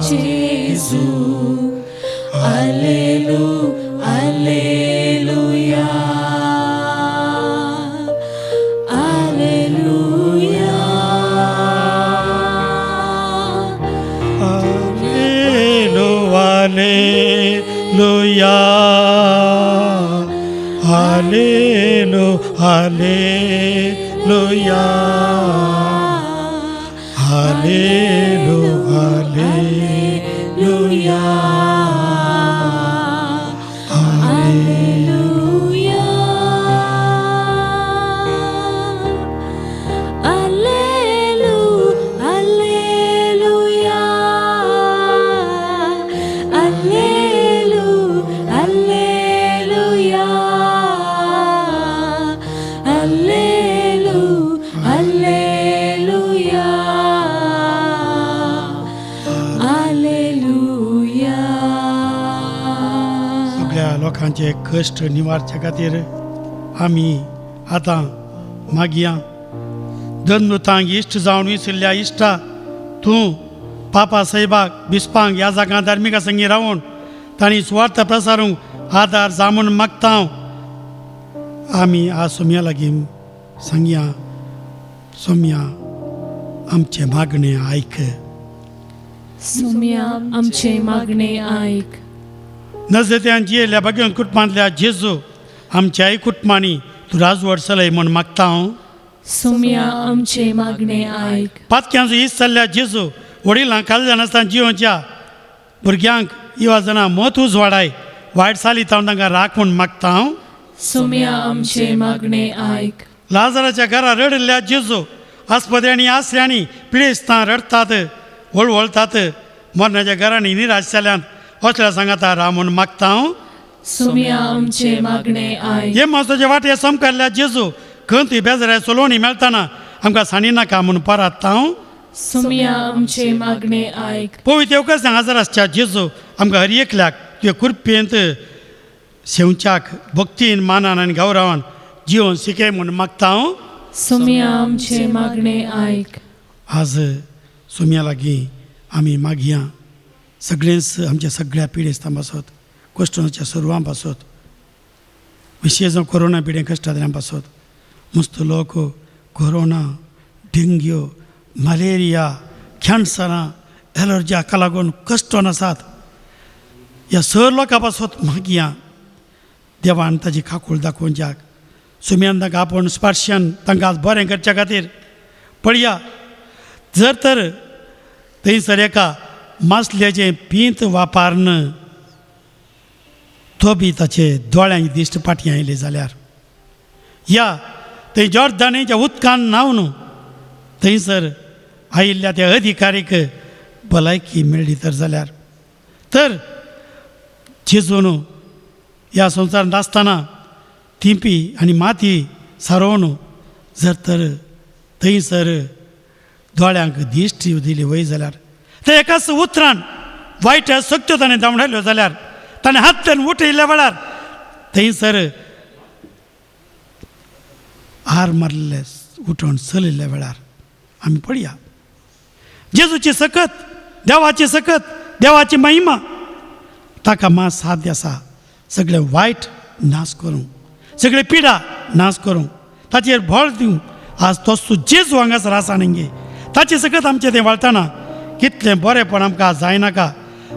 [SPEAKER 1] जेजू हालेलु हालेलुया. हालेलुया.
[SPEAKER 2] हालेलु हालेलुया. हालेलु हालेलुया. हालेलु हालेलुया.
[SPEAKER 1] हालेलुया. हालेलु हालेलुया. हालेलु हालेलुया. हालेलु हालेलुया. हालेलुया.
[SPEAKER 2] सगळ्या लोकांचे कश्ट निवारचे खातीर आमी आतां मागया. दंदुतांक इश्ट जावन विसरल्या इश्टा तूं पापा साहेबाक बिस्पांक ह्या जागां धार्मिका संगी रावून तांणी सुवार्थ प्रसारूंक आदार जामून मागता हांव. आमी आज सोम्या लागीं सांगया, सोम्या आमचें मागणें आयक.
[SPEAKER 1] सोम्या आमचें मागणें आयक.
[SPEAKER 2] नजरेंतल्यान जियेल्ल्या भाग्यवंत कुटुंबांतल्या जेजू आमच्याय कुटुंबांनी तूं राजवट चलय म्हूण मागता हांव.
[SPEAKER 1] सोम्या आमचें मागणें आयक.
[SPEAKER 2] पातक्यांचो इस चल्ल्या जेजू वडिलांक काल नासतना जियोच्या भुरग्यांक इवाजना मत उजवाडाय वायट चाली तावन तांकां राख म्हूण मागता हांव.
[SPEAKER 1] सोम्या आमचें मागणें आयक.
[SPEAKER 2] लाजराच्या घरा रडिल्ल्या जेजू आस्पत्यांनी आसऱ्यांनी पिडेस्तां रडटात वळवळटात मरणाच्या घरांनी निराश जाल्यात असल्या सांगाता राव म्हूण मागता हांव.
[SPEAKER 1] सोम्या आमचें मागणें आयक.
[SPEAKER 2] हे मास्तोचे वाटे समकारल्या जेजू खंय बेजाराय चलोवणी मेळटाना आमकां सांडी नाका म्हूण परात हांव.
[SPEAKER 1] सोम्या आमचें मागणें आयक.
[SPEAKER 2] पवित्र येवकच हांगासर आसच्या जेजू आमकां हर एकल्याक तुजे कृपेंत शेवच्याक भक्तीन मानान आनी गौरवान जिवन शिकय म्हूण मागता हांव.
[SPEAKER 1] सोम्या आमचें मागणें आयक.
[SPEAKER 2] आज सोम्या लागीं आमी मागया सगळेंच आमच्या सगळ्या पिडेस्तां पासत कश्टांच्या सर्वां पासत विशेश जावन कोरोना पिडे कश्टांतल्यान पासत मस्त लोक कोरोना डेंग्यू मलेरिया कॅन्सरां एलर्जी हाका लागून कश्टोन आसात. ह्या सर लोकां पासत मागया देवान ताजी काकूळ दाखोवच्याक सुम्यान तांकां आपोवन स्पर्शान तांकां आज बरें करच्या खातीर पळया. जर तर थंयसर एका मासल्याचें पींत वापरून तो बी ताचे दोळ्यांक दिश्ट फाटीं आयली जाल्यार या थंय जॉर्दानीच्या उदकान न्हांवन थंयसर आयिल्ल्या त्या अधिकारीक भलायकी मेळ्ळी तर जाल्यार तर जेजून ह्या संवसारांत आसतना तिंपी आनी माती सारोवन जर तर थंयसर दोळ्यांक दिश्ट दिली वय जाल्यार ते एकाच उतरान वायट सक्त्यो ताणें धांवडायल्यो जाल्यार ताणें हातान उठयल्ल्या वेळार थंयसर हार मारले उठोवन चलिल्ल्या वेळार आमी पळया जेजूची सकत देवाची सकत देवाची महिमा ताका मात साध्य आसा सगळें वायट नाश करूंक सगळे पिडा नाश करूंक ताचेर भळ दिवंक. आज तो जेजू हांगासर आसा न्ही ताचे सकत आमचें तें वळतना कितलें बरेंपण आमकां जायनाका.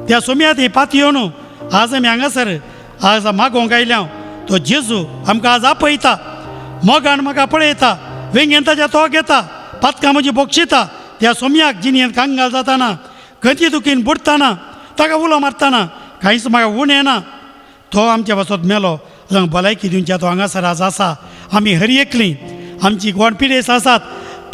[SPEAKER 2] त्या सोम्या ती पातयो न्हू आज आमी हांगासर आज मागोवंक आयल्या तो जेजू आमकां आज आपयता, मोगान म्हाका पळयता, वेंगेन ताच्या तो घेता, पातकां म्हजी बक्षिता. त्या सोम्याक जिणेंत कांगाल जाताना, खंयची दुखीन बुडटाना, ताका उलो मारतना कांयच म्हाका उणें ना. तो आमच्या पासत मेलो, भलायकी दिवच्या तो हांगासर आज आसा. आमी हर एकली आमची कोण पिडेस्त आसात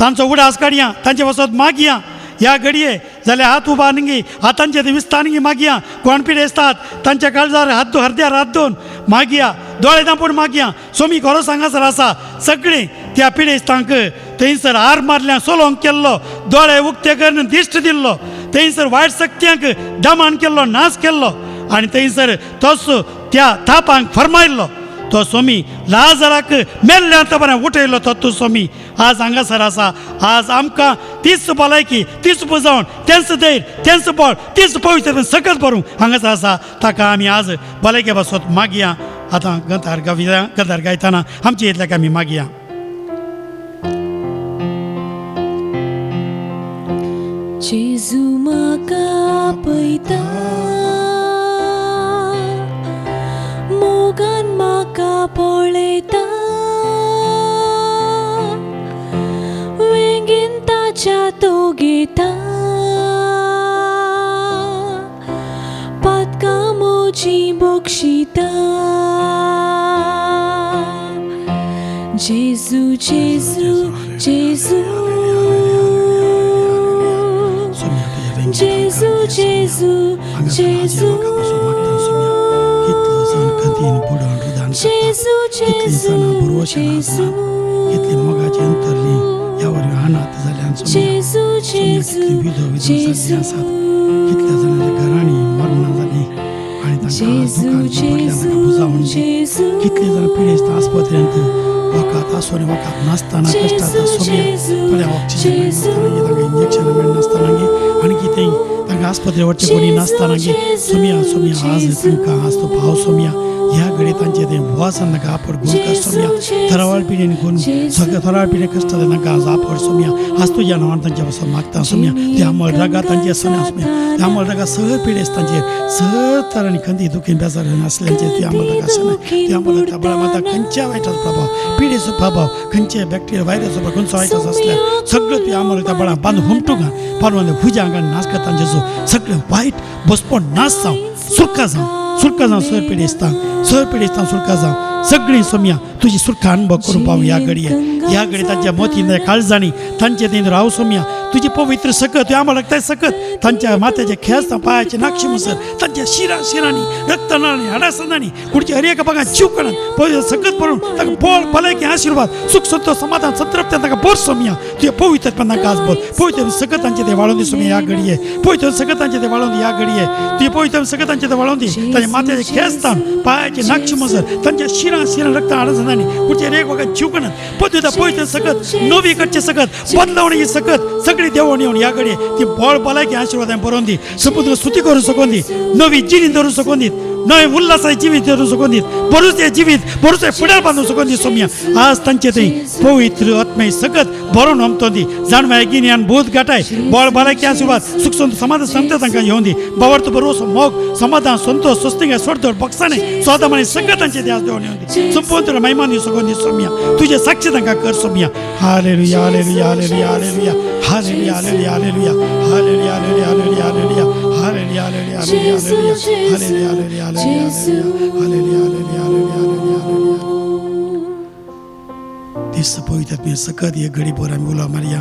[SPEAKER 2] तांचो उडास काडया, तांचे पासत मागया. ह्या घडये जाल्यार हात उबारनगी, हातांचे ते विस्तानगी मागया. कोण पिडेस्तात तांच्या काळजार हात हरद्यार हात दोन मागया, दोळे दांपून मागया. सोमी खरोच हांगासर आसा. सगळीं त्या पिडेस्तांक थंयसर हार मारल्या, सोलोंक केल्लो, दोळे उक्ते करून दिश्ट दिल्लो, थंयसर वायट शक्त्यांक दमन केल्लो, नाश केल्लो आनी थंयसर तोच त्या थापांक फरमायल्लो. तो सोमी लाजराक मेल्ल्या बरें उठयलो तो तूं सोमी आज हांगासर आसा. आज आमकां तीच भलायकी, तीच पुजवण, तेंच धैर्य, तेंच बळ, तीच पवित्र सकत भरूंक हांगासर आसा. ताका आमी आज भलायके पासत मागया. आतां गंतार गावया, गंतार गायतना आमचे इतल्याक आमी मागया.
[SPEAKER 1] जेजू म्हाका पळयता, मोगान म्हाका पळयता, वेंगेन ताच्या तो घेता, पातकां म्हजी बक्षिता. जेजू जेजू जेजू जेजू जेजू जेजू जेजू जेजू जेजू
[SPEAKER 2] कितली मोगाची अंतरली ह्या वरवीं अनाथ जाल्यान
[SPEAKER 1] जेजू जेजू
[SPEAKER 2] कितली आसात, कितल्या जाणांच्या घरांनी मरणां जालीं आनी तांकां बुजावण, कितले जाणां पिडेस्त आस्पत्र्यांत वखद आसून वखद नासतना कश्टात सोम्या, थोड्या ऑक्सिजन मेळनासतना, तांकां इंजेक्शनां मेळनासतना, आनी कितें तांकां आस्पत्रे वचचें कोणी नासतना. सोम्या सोम्या आज तांकां आज तो भाव सोम्या ह्या घडये तांचें तें वासान तांकां आपड गुण कश्ट सोम्या, थरावळ पिढेन गुण सगळ्या थरावळ पिढे कश्ट तांकां आज आपड सोम्या. आज तुज्या नांवान तांच्या पासून मागता सोम्या. त्या अमळ रागा तांचे सोन्या सोम्या, त्या अमळ रागा सगळे पिडेस्त तांचेर सगळे तरांनी खंदी दुखीन बेजार आसल्यांचेर त्या अमळ रागा सोन्या. त्या अमळ रागा बळा माता खंयच्या वायटाचो प्रभाव, पिडेचो प्रभाव, खंयचे बॅक्टेरिया व्हायरसचो प्रभाव, खंयचो वायटस आसल्यार सगळें तुवें अमळ रागा बळा बांदून हुमटूंक पालवान भुजांक नाश करता जेजू. सगळें वायट बसपण नाश जावं, सुरखा जावं, सुरखा जावं सर पिडेस्तांक, सर पिडेस्तांक सुरखा जावं. सगळीं सोम्या तुजी सुरखा अनुभव करूंक पावूं ह्या घडये. ह्या घडये तांच्या मोतीन काळजांनी तांचे थंय राव सोम्या. तुजी पवित्र सकत तुवें आम्हाला लागताय सकत तांच्या माथ्याचे खेस, पांयाचे नाक्षी मुसर, तांच्या शिरा शिरांनी, रक्तनाळांनी, हाडासनांनी, कुडच्या हर एका भागात जीव कणान पवित्र सकत भरून तांकां बळ, भलायकी, आशिर्वाद, सुख, संतोष, समाधान, संतृप्ती तांकां भर सोम्या. तुज्या पवित्र तांकां आज भर. पवित्र सकत तांचे ते वाळोवन दी सोम्या ह्या घडये. पवित्र सकत तांचे ते वाळोवन दी ह्या घडये. तुज्या पवित्र सकत तांचे ते वाळोवन दी. तांच्या माथ्याचे खेस, पांयाचे नाक्षी मुसर, तांच्या शिरा शिरा, रक्त हाडासनांनी, कुडच्या हर एक भागात जीव कणान पवित्र पवित्र सकत नवी कडचे सकत बदलावणी सकत सगळी देवण येवन ह्या घडये ती बळ, भलायकी, आशिर्वाद बरोवन दी. समुद्र स्तुती करूं शकून दी, नवी जिणी धरूं शकून दी, नवें उल्हासाचें जिवीत धरूं शकून दी, बरोचें जिवीत, बरोचें फुडार बांदूं शकून दी सोम्या. आज तांचे थंय पवित्र आत्मे सकत बरोवन अमतो दी. जाणवाय, गिन्यान, बोध गाठाय, बळ, भलायकी, आशिर्वाद, सुख, संतोष, समाधान, संत तांकां येवन दी. बावर्त बरोसो, मोग, समाधान, संतोष, स्वस्तिक, सोडदोड, बक्षाणे, स्वादमाने सगळं तांचे ते आज देवण येवन दी. संपूर्ण तुला महिमा दिवं शकून दी सोम्या. तुजे साक्षी तांकां कर Saumya. Hallelujah, hallelujah, hallelujah, hallelujah, hallelujah, hallelujah, hallelujah, hallelujah, hallelujah, hallelujah, hallelujah, hallelujah, hallelujah, hallelujah, hallelujah, hallelujah, hallelujah, hallelujah, hallelujah. ದಿವಸ ಪವಿತ್ರಾತ್ಮ ಸಕತ್ ಈ ಗಡಿ ಬೋರ ಮೂಲ ಮರಿಯ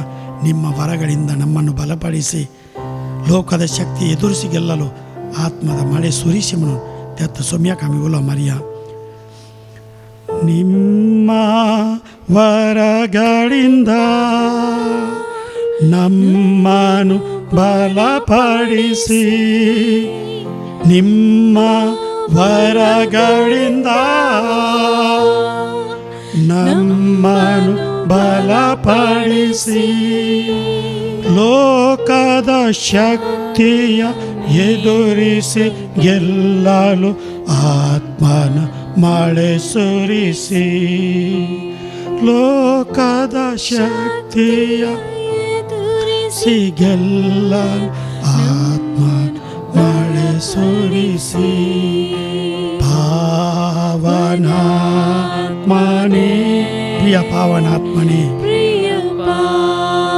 [SPEAKER 2] ನಿಮ್ಮ ವರಗಳಿಂದ ನಮ್ಮನ್ನು ಬಲಪಡಿಸಿ ಲೋಕದ ಶಕ್ತಿ ಎದುರಿಸಿ ಗೆಲ್ಲಲು ಆತ್ಮದ ಮಳೆ ಸುರಿಸಿ म्हणून त्यात सोम्याक आमी उलो मारया. ನಿಮ್ಮ ವರಗಳಿಂದ ನಮ್ಮನ್ನು ಬಲಪಡಿಸಿ, ನಿಮ್ಮ ವರಗಳಿಂದ ನಮ್ಮನ್ನು ಬಲಪಡಿಸಿ, ಲೋಕದ ಶಕ್ತಿಯ ಎದುರಿಸಿ ಗೆಲ್ಲಲು ಆತ್ಮನ ಮಳೆ ಸುರಿಸಿ, ಲೋಕದ ಶಕ್ತಿಯ ಎದುರಿಸಿ ಗೆಲ್ಲಲು ಆತ್ಮನ ಮಳೆ ಸುರಿಸಿ, ಪಾವನ प्रिय पावनात्मने,
[SPEAKER 1] प्रिय पावनात्मने,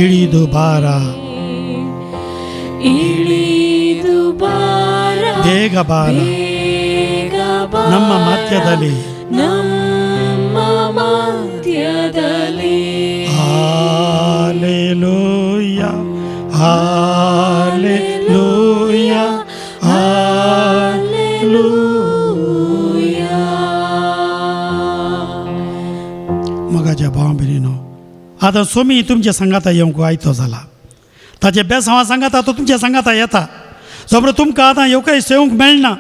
[SPEAKER 2] इळीदु बारा,
[SPEAKER 1] ಇಳಿದು ಬಾರ,
[SPEAKER 2] ಬೇಗ ಬಾರ,
[SPEAKER 1] ಬೇಗ ಬಾರ,
[SPEAKER 2] ನಮ್ಮ ಮಧ್ಯದಲ್ಲಿ,
[SPEAKER 1] ನಮ್ಮ ಮಧ್ಯದಲ್ಲಿ.
[SPEAKER 2] Hallelujah, hallelujah,
[SPEAKER 1] hallelujah.
[SPEAKER 2] मगाच्या भावा भयणीनो, आतां सोमी तुमच्या सांगाता येवंक आयतो जाला, ताचे बेसांवा सांगाता तो तुमच्या सांगाता येता. जोबरो तुमकां आतां येवकय सेवंक मेळना,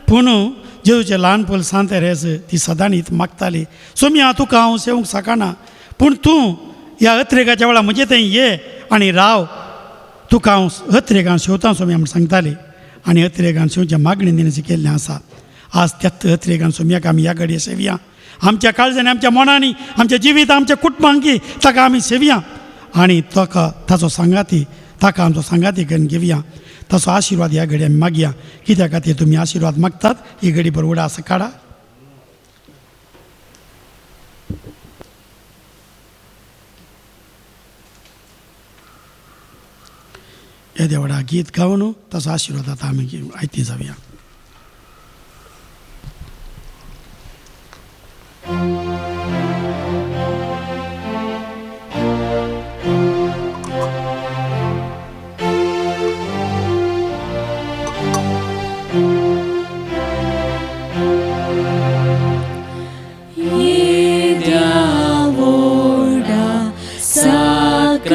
[SPEAKER 2] पूण जेजूचें ल्हान पूल सांत रेस ती सदांच मागताली, सोमी हांव तुका हांव सेवंक शकना, पूण तूं ह्या अत्रेगाच्या वेळार म्हजे थंय ये आनी राव, तुका हांव अत्रेगान शेवतां सोमी म्हूण सांगताली. आनी अत्रेगान शेवच्या मागणी तिणें केल्लें आसा. आज त्याच अत्रेगान सोमयाक आमी ह्या घडये सेवया, आमच्या काळजांनी, आमच्या मनांनी, आमच्या जिवीत, आमच्या कुटुंबांकी ताका आमी सेवया आनी ताका ताचो सांगाती, ताका आमचो सांगाती करून घेवया. ताचो आशिर्वाद ह्या घडये आमी मागया. कित्या खातीर तुमी आशिर्वाद मागतात ही घडी बरोबर आसा काडा. येद्या व्हडा गीत गावन ताचो आशिर्वाद आतां आमी आयती जावया.
[SPEAKER 1] येद्या व्हडा साक्रामेंताक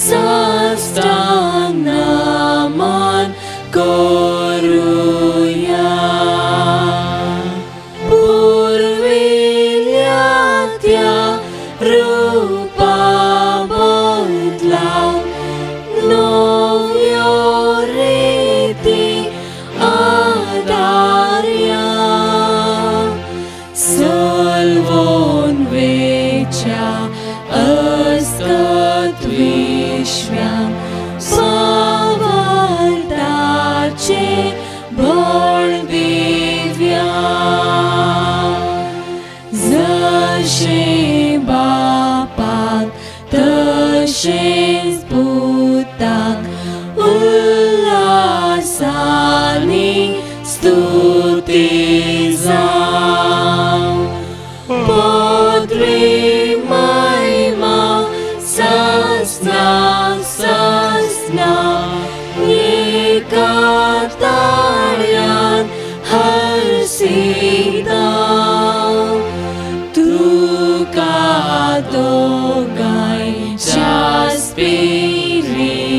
[SPEAKER 1] साष्टांग नमन करुया. पुर्विल्ल्या त्या रुपा बदला नव्यो रिती आदारया. सलवोन वेच्या अस्कत विश्व्यां भावार्थाचे बळ दिव्या. जशें बापाक तशेंच पुताक उल्हासानी स्तुती जावं. पदवी महिमा सस्ना सस्ना एका ताळ्यान हर्षिता. तुका दोगांयच्या स्पिरितान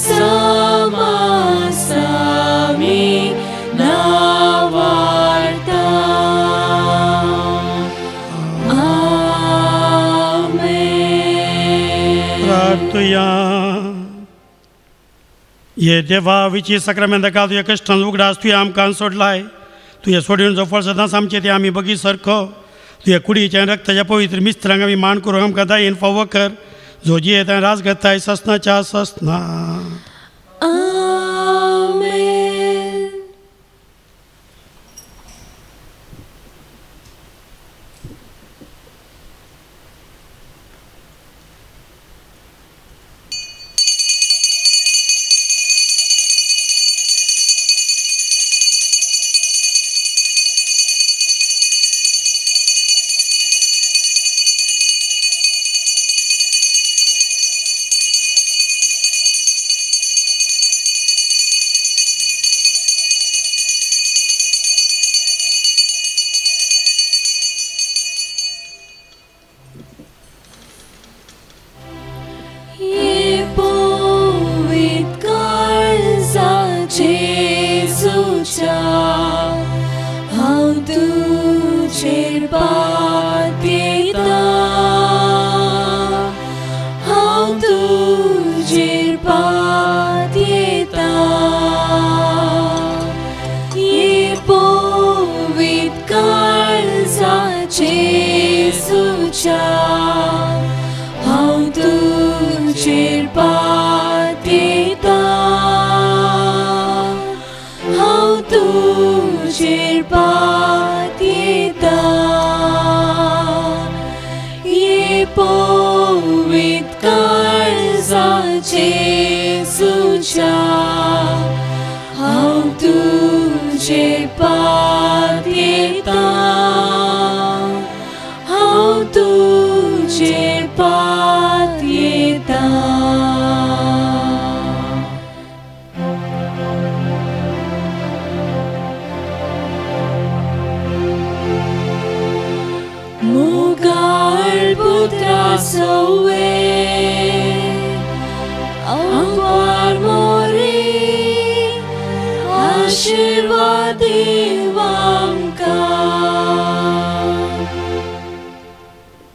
[SPEAKER 1] समासमी नावार्ता. आमेन.
[SPEAKER 2] प्रार्थुया. ये देवा विची साक्रामेंता काल तुज्या कश्टान उगडास तुवें आमकां सोडलाय. तुजें सोडून जो फळ सदांच आमचें तें आमी बगी सारको तुज्या कुडीच्या रक्ताच्या पवित्र मिस्त्रांक आमी मान करूंक आमकां दायेन फावो कर, जो जियेता राज करताय ससनाच्या ससना.
[SPEAKER 1] आमेन. तुज्या हांव तुजे पातयेता हांव तुजे पातयेता. मुगाळ पुत्रा सवे आंकवार मोरी आशीर्वाद.